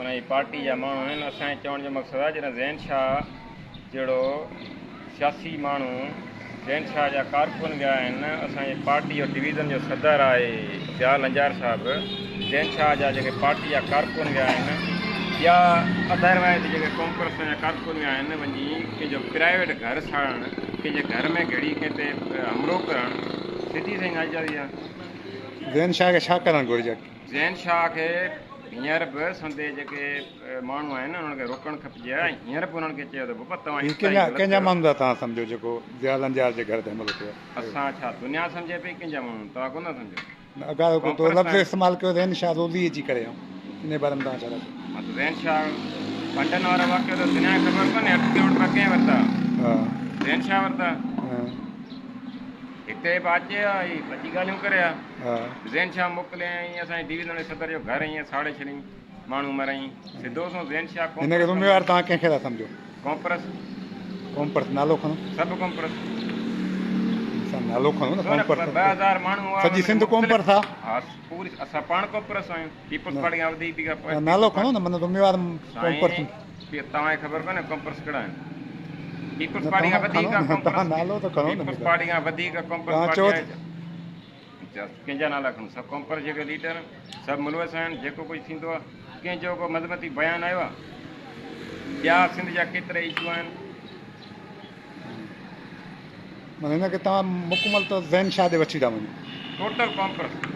ان جي پارٽي جا ماڻهو آهن. اسان جي چوڻ جو مقصد آهي جڏهن زين شاهه جهڙو سياسي ماڻهو زين شاهه جا ڪارڪن ويا آهن، اسان جي پارٽي جو ڊويزن جو صدر آهي ضياء لنجار صاحب، زين شاهه جا جيڪي پارٽي جا ڪارڪن ويا آهن يا اڌروائز جيڪي قومپرستن جا ڪارڪن ويا آهن وڃي ڪنهن جو پرائيويٽ گهر ساڙڻ، ڪنهن جي گهر ۾ گهڙي ڪنهن تي حملو ڪرڻ سڌي سئين ناجائزي آهي. زين شاهه کي ڇا ڪرڻ گهرجي؟ زين شاهه کي هينئر به سندي جيڪي ماڻهو آهن انهن کي روڪڻ کپجي ها ۽ هينئر به انهن کي چيو ته بابا توهان هي انتهائي غلط ڪنهن جا ڪيو. ماڻهو ٿا توهان سمجهو جيڪو ضياء لنجار جي گهر تي حملو ڪيو آهي؟ اسان ڇا دنيا سمجهي پئي ڪنهن جا ماڻهو توهان ڪونه ٿا سمجهو. نه اگهاڙو ڪو تو قومپرست لفظ آهن. استعمال ڪيو زين شاهه روزي جي ڪري آئون انهي باري ۾ توهان ڇا ٿا چئو؟ ها ته زين شاهه فنڊن وارو واقعو ته دنيا کي خبر ڪونهي 8 ڪروڙ رپيا ڪنهن ورتا؟ ها. زين شاهه ورتا. ها. هتي به اچي ها هي اچي ڳالهيون ڪري ها. ها. زين شاهه موڪلي ۽ اسان جي ڊويزن جي صدر جو گهر ائين ساڙي ڇڏيائين ماڻهو مرائين سڌو سنئون زين شاهه هن کي قومپرست ذميوار توهان ڪنهن کي ٿا سمجهو؟ قومپرست. قومپرست نالو کڻو. سڀ قومپرست. انسان نالو کڻو نه ڇو نه قومپرست 2000 ماڻهو هئا سڄي ان ۾ سنڌ مختلف قومپرست آ. ها پوري اسان پاڻ قومپرست آهيون پيپلز پارٽي کان وڌيڪ به نه نالو کڻو نه معنيٰ ذميوار قومپرست. سائين توهان کي خبر ڪونهي قومپرست ڪهڙا آهن پيپلز نه پارٽي کان توهان وڌيڪ کڻو نه توهان قومپرست نالو ته کڻو نه پيپلز پارٽي کان وڌيڪ قومپرست توهان پارٽي چئو آهي ڇا؟ ڪنهن جا نالا کڻون سڀ قومپرست جيڪي ليڊر آهن سڀ ملوث آهن جيڪو ڪجهه ٿيندو آهي ڪنهن جو ڪو مذمتي بيان آيو آهي ٻيا سنڌ جا ڪيترا اشو آهن. معنيٰ هن کي توهان مڪمل طور زين شاهه ڏي وٺي ٿا وڃو. ٽوٽل قومپرست.